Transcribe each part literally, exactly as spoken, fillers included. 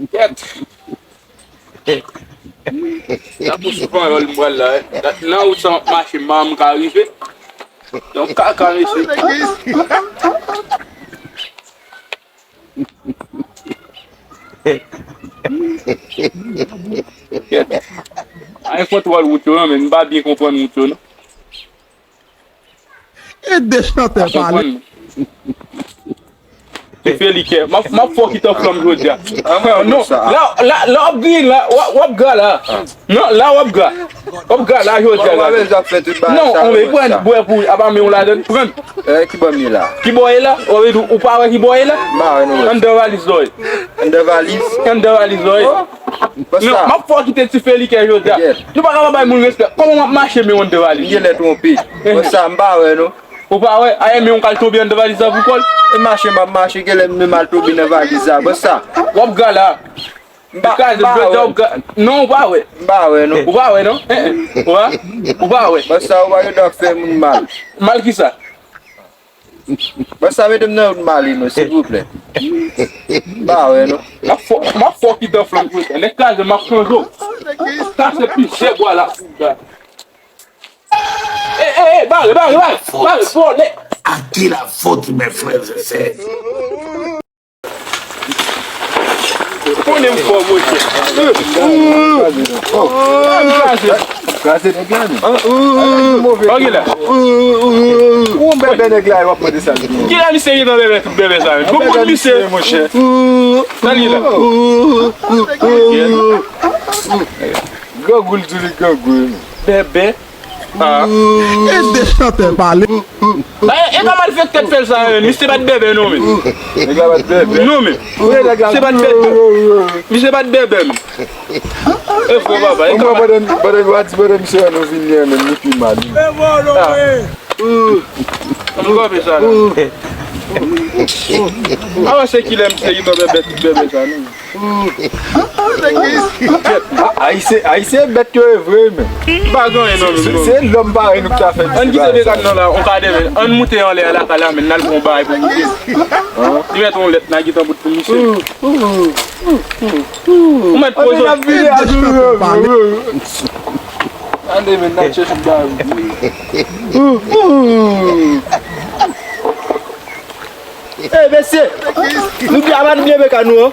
Kèt. Sa pou sou panyòl m pral la, eh. Nan wout sa m ap mache, m pa menm ka rive. Yon kaka, mesye. Kèt. Ay, kontwòl wout yo, non, men m pa byen konprann wout yo, non. Ede chantè pale. Ti Felikè, m ap, m ap fè w kite flanm jodi a. Non, la, la, la w ap griyen la, w ap, w ap gra la. Non, la w ap gra. W ap gra la jodi a. Non, on ve pran bwè pou apa men w ladan, pran. Eh, ki bò m ye la? Ki bò ye la? Ou pa wè ki bò ye la? M pa wè non. Anndan valiz la w ye. Anndan valiz? Anndan valiz la w ye. Non, m ap fè w kite Ti Felikè jodi a. Nou pa ka pa bay moun respè. Kòman w ap mache men w anndan valiz? M genlè twonpe. Bon sa, m pa wè non. Ou pa wè? Ayè men w k al tonbe anndan valiz la pou kò l. E mache m ap mache, genlè m menm al tonbe nan valiz la. Bon sa. W ap gra la. M pa, m pa wè. Non, ou pa wè. M pa wè non. Ou pa wè non. Eh, eh. Ou pa, ou pa wè. Bon sa, ou pa gen dwa fè moun mal. Mal kisa? Bon, sa mete m nan yon mal, non, silvouplè. M pa wè, non. M ap fè w, m ap fè w kite flanm pou tè. Lè kraze, m ap chanje w. Sa se plizyè bwa la. Eh, eh, eh, bare, bare, bare, bare, vòlè. À qui la faute, mes frères et sœurs? Konnen m fò, monchè. Kraze nèg la, non. Ok, la. Ou bèbè nèg la, w ap mande sa. Kilè misye gentan bèbè tout bèbè sa, menm? Bon, bon, misye, monchè. Sa li la. Grangou l di li grangou, menm. Bèbè. Ah. Ede chantè pale. E pa malfektè k fè l sa, men. Misye pa t bèbè, non, men. Nèg la pa t bèbè. Non, men. Misye pa t bèbè. Misye pa t bèbè, men. E fò, papa. E mwen, pandan, pandan nou a di, pandan misye wè nou vin li an, men li pi mal. Ah. Ann kanpe sa la. Avan se kilè misye gentan bèbè, bèbè sa, non? Ayisyen, Ayisyen bèt yo ye vre, men. M pa gen anyen non, men. Se, se lòm parèy nou ki ta fè misye. Ann kite bagay sa. Bekan nan la, on ka demen. Ann moute anlè a lakay la, men n al pran yon bagay pou misye. Li mèt yon lèt, n a gentan bout pou misye. Ou mèt poze w. Ann demen, n al chèche yon bagay. Ey, mesye! Nou byen, a pa nou byen beka nou, an?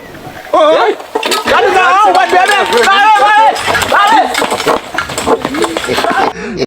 Gade sa, an, ou pa t byen byen! Pale, pale, pale!